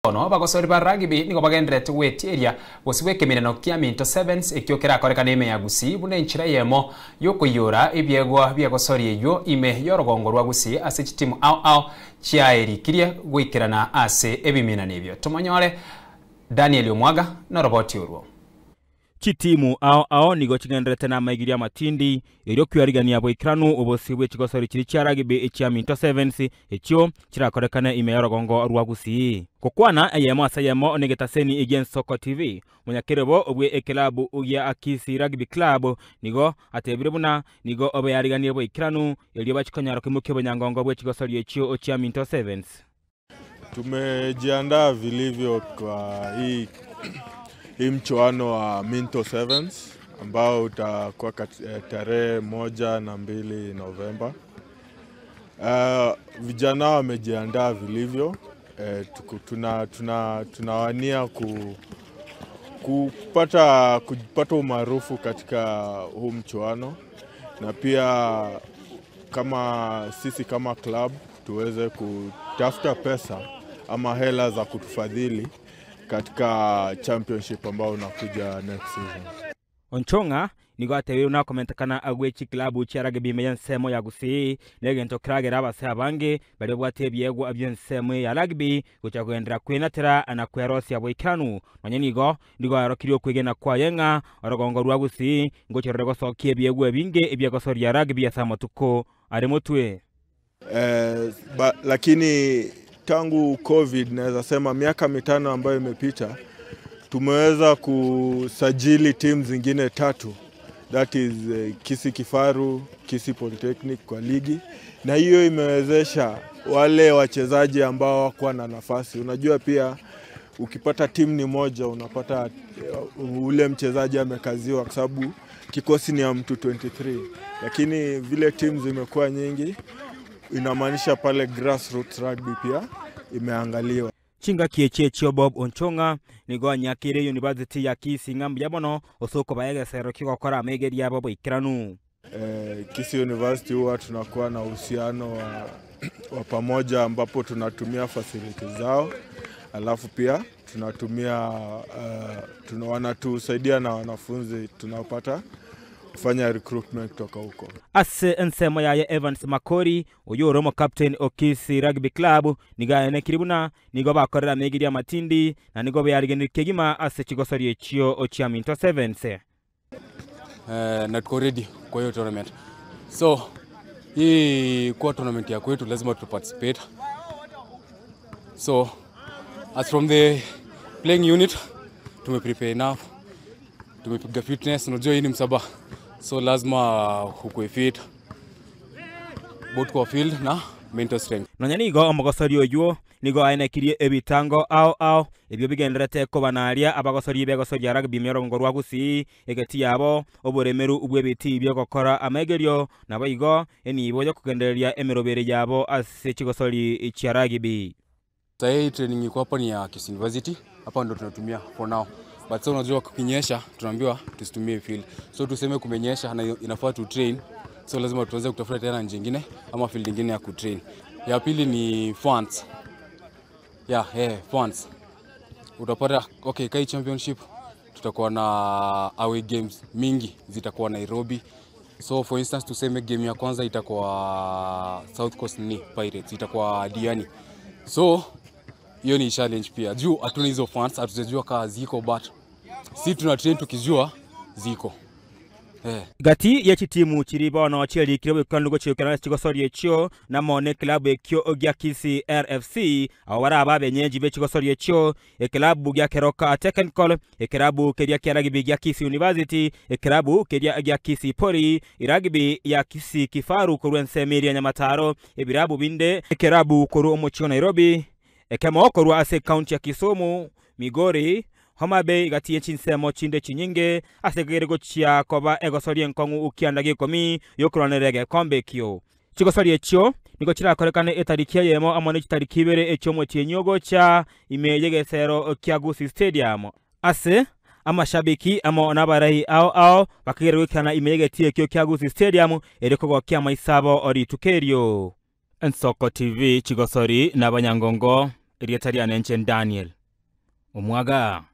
Bono abagosori ba rugby nigo bagendererete gwetieria bosio bw'ekemineno kia Minto Sevens ekio kerakorekane ime ya Gusii buna enchera eyemo y'okoiyora ebiegwa bi'egosori eyio ime y'orogongo rwa Gusii ase chitimu ao ao chiaerikirie goikerana ase ebiminano ebio. Tomonyore Daniel Omwaga noroboti orwo. Chitimu ao ao nigo chigendererete namaigirio amatindi, erio kwiarigania boikeranu obosio bwe chigosori chiria chia rugby echia Minto Sevens, echio chirakorekane ime y'orogongo rwa Gusii. Gokwana eyemo ase eyemo negetaseni gi'Ensoko TV, omonyakerobo bwe ekelabu gia Kisii Rugby Club nigo atebire buna nigo beariganirie boikeranu erio bachie konyara koimokia obonyangongo bwe chigosori echio chia Minto Sevens. Tumejiandaa vilivyo kwa hii, hii mchuano wa Minto Sevens ambao utakuwa tarehe 1 na 2 Novemba. Vijana wamejiandaa vilivyo. Tunawania kupata umaarufu katika huu mchuano na pia kama sisi kama club tuweze kutafuta pesa ama hela za kutufadhili katika championship ambao unakuja next season. Onchong'a nigo atebire nakomentekana agwe chiklabu chia rugby ime y'ensemo ya Gusii negento keragera abase abange baria babwate ebiegwa bi'ensemo ya rugby gocha kogenderera kwenatera na kwerosia boikeranu. Nonya nigo nigo arokirie okwegena kwaye ng'a orogongo rwa Gusii ngochorere gosokia ebiegwa ebinge ebiagosoria rugby ase amatuko are motwe. Lakini tangu COVID, naweza sema miaka 5 ambayo imepita, tumeweza kusajili timu zingine tatu, that is Kisii Kifaru, Kisii Polytechnic kwa ligi, na hiyo imewezesha wale wachezaji ambao hawakuwa na nafasi. Unajua pia ukipata timu ni moja, unapata ule mchezaji amekaziwa kwa sababu kikosi ni ya mtu 23, lakini vile timu zimekuwa nyingi, inamaanisha pale grassroots rugby pia imeangaliwa. Chingaki echi echio Bob Onchong'a nigo anyakire University ya Kisii ng'a mbuya mono ase okobaya egesero kigokora amaigeria abo boikeranu. Kisii University huwa tunakuwa na uhusiano wa pamoja ambapo tunatumia facilities zao, alafu pia tunatumia wanatusaidia na wanafunzi tunapata kufanya recruitment kutoka huko. Ase ensemo yaye Evans Makori oyo ore omocaptain o Kisii Rugby Club nigo aenekire buna nigo bakorera amaigeria amatindi na nigo bearigenerie kegima ase chigosori echio chia Minto Sevens. Na tuko ready kwa hiyo tournament. So hii kuwa tournament ya kwetu lazima tu participate. So as from the playing unit tume prepare enough, tumepiga fitness. Unajua hii ni msaba, so lazima ukue fit both kwa field na mental strength. Nonya nigo omogosori oywo nigo aenekirie ebitango ao ao ebio bigenderete kobanaria abagosori begosoria rugby miorongo rwa Gusii egeti yabo oboremeru bw'ebiti biogokora amaigerio nabo igo enibo yokogendereria emerobere yabo ase chigosori chia rugby. Sasa hii training iko hapa ni ya Kisii University, hapa ndo tunatumia for now. But sasa unajua kukinyesha tunaambiwa tusitumie field. So tuseme kumenyesha na inafaa tu train, so lazima tuanze kutafuta tena njia nyingine ama field nyingine ya kutrain. Ya pili ni funds. Yeah, funds. Utapata okay, kai championship tutakuwa na away games mingi zitakuwa Nairobi. So for instance tuseme game ya kwanza itakuwa South Coast ni Pirates, itakuwa Diani. So hiyo ni challenge pia juu hatuna hizo funds, hatujajua kaa ziko, but si tuna train tukijua ziko. Gati yechitimu chiri bono chiarikire bwekanu gochiokera chigosoria echio namo ne club ekio gia Kisii RFC abo bara abenyeji bechigosoria echio, ekilabu gia Keroka Technical, ekirabu keria kia rugby gia Kisii University, ekirabu keria gia Kisii Poly, irugby ya Kisii Kifaru korwa ensemo ya Nyamataro, ebirabu binde ekirabu korwa omochio Nairobi, ekemo korwa ase county ya Kisumu, Migori, Homa Bay gati chinsemo chinde chinyinge ase kegere gochia koba egosoria enkong'u ukianda gikomi yokoranera egekombe ekio. Chigosoria echio nigo chirakorekana etariki eyemo amo na chitariki 2 echio omotienyi ogocha ime y'egesero kia Gusii Stadium ase amashabiki amo n'abarai ao ao bakigere goikana ime y'egetie ekio kia Gusii Stadium ere kogokia amaisabo rituko erio. Ensoko TV chigosori n'abanyangongo. Erieta riane inche Daniel Omwaga.